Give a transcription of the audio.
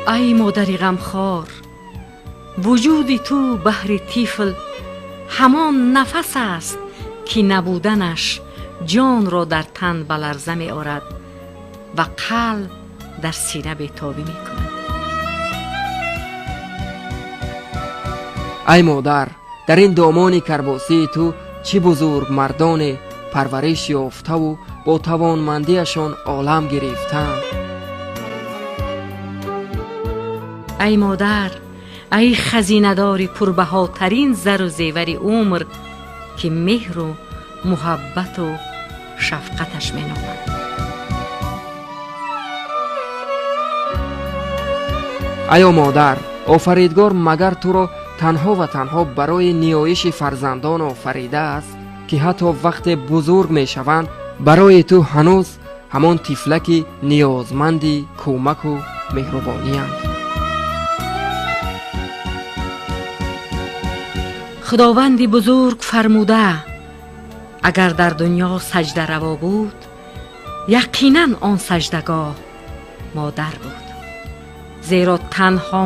Ай модари ғамхор, вуҷуди ту баҳри тифл ҳамон нафас аст, ки набуданаш ҷонро дар тан ба ларза меорад ва қалб дар сина бетобӣ мекунад. Ай модар, дар ин домони карбосии ту чӣ бузург мардоне парвариш ёфтаву бо тавонмандиашон олам гирифтаанд. Ай модар, ай хазинадори пурбаҳотарин зару зевари умр, ки меҳру муҳаббату шафқаташ меноманд. Аё модар, офаридгор магар туро танҳо ва танҳо барои ниёиши фарзандон офаридааст, ки ҳатто вақте бузург мешаванд, барои ту ҳанӯз ҳамон тифлаки ниёзманди кӯмаку меҳрубониянд. Худованди бузург фармуда: агар дар дунё саҷда раво буд, яқинан он саҷдагоҳ модар буд, зеро танҳо